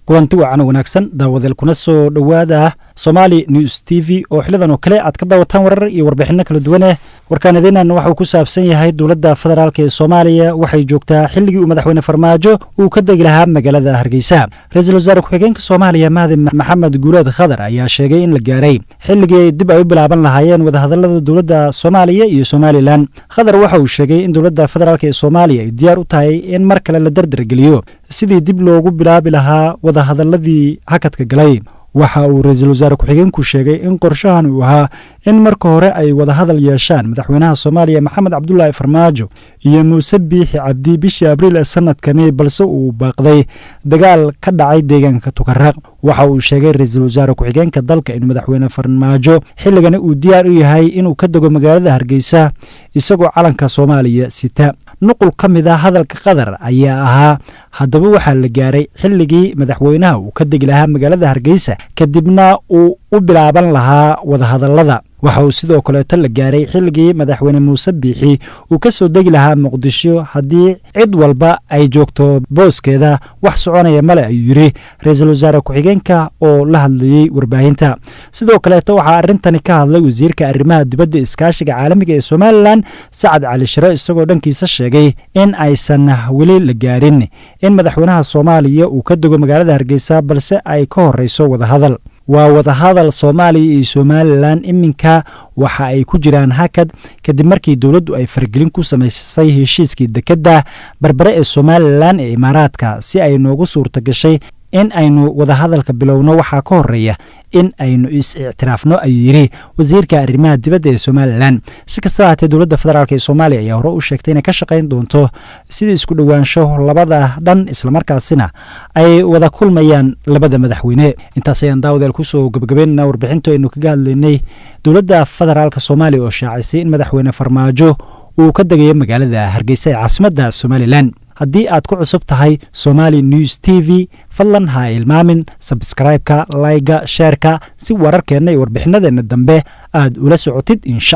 Kulanti wacan oo wanaagsan, daawadeel, kuna soo dhowaada Somali News TV oo xilidan oo kale aad ka daawataan warar iyo warbixino kala duwaneh. Warkaan idiinana waxauu ku saabsan yahay dowladda federaalk ee Soomaaliya waxay joogtaa xilligii uu Madaxweyne Farmaajo uu ka degi lahaa magaalada Hargeysa. Ra-iisul wasaare ku-xigeenka Soomaaliya Mahdi Maxamed Guuleed Khadar ayaa sheegay in la gaaray xilligii dib ay u bilaaban lahaayeen wadahadalada dowladda Soomaaliya iyo Somalilan. Khadar waxa uu sheegay in dowladda federaalk ee Soomaaliya ay diyaar u tahay in mar kale la dardargeliyo sidii dib loogu bilaabi lahaa wadahadaladii hakadka galay. Waxa uu ra-iisul wasaare ku-xigeenku sheegay in qorshahan uu ahaa in marka hore ay wadahadal yeeshaan madaxweynaha Soomaaliya Maxamed Cabdulaahi Farmaajo iyo Muuse Biixi Cabdi bishii Abriil ee sanadkani, balse uu baaqday dagaal ka dhacay deegaanka Tukaraq. Waxa uu sheegay ra-iisul wasaare ku-xigeenka dalka in Madaxweyne Farmaajo xilligani uu diyaar u yahay inuu ka dego magaalada Hargeysa isagoo calanka Soomaaliya sita. Nuqul ka mid a hadalka Qadar ayaa ahaa: "Haddaba waxaa la gaaray xilligii madaxweynaha uu ka degi lahaa magaalada Hargeysa, kadibna uu u bilaaban lahaa wadahadallada. Waxa uu sidoo kaleeto la gaaray xilligii Madaxweyne Muuse Biixi uu ka soo degi lahaa Muqdisho. Haddii cid walba ay joogto booskeeda, wax soconaya male," ayuu yidhi ra-iisul wasaare ku-xigeenka oo la hadlayey warbaahinta. Sidoo kaleeto waxaa arrintani ka hadlay wasiirka arrimaha dibadda, iskaashiga caalamiga ee Somalilan, Sacad Cali Shire, isagoo dhankiisa sheegay in aysan weli la gaarin in madaxweynaha Soomaaliya uu ka dego magaalada Hargeysa, balse ay ka horeyso wadahadal. "Waa wadahadal. Soomaaliya iyo Somalilan iminka waxa ay ku jiraan hakad kadib markii dowladdu ay faragelin ku samaysay heshiiskii dekedda Berbere ee Somalilan ee Imaaraadka. Si ay noogu suurta gashay in aynu wadahadalka bilowno, waxaa ka horeeya in aynu is-ictiraafno," ayuu yidhi wasiirka arrimaha dibadda ee Somalilan. Si kastaba haatee, dowladda federaalk ee Soomaaliya ayaa hore u sheegtay inay ka shaqayn doonto sidii isku dhowaansho labada dhan, islamarkaasina ay wada kulmayaan labada madaxweyne. Intaas ayaan, daawadeel, kusoo gabagabeynana warbixintu aynu kaga hadlaynay dowladda federaalka Soomaaliya oo shaacisay in Madaxweyne Farmaajo uu ka degayo magaalada Hargeysa ee caasimadda Somalilan. Haddii aad ku cusub tahay Somali News TV, fadlan ha ilmaamin subscribe-ka, like-ga, share-ka, si wararkeenna iyo warbixinadeenna dambe aad ula socotid, insha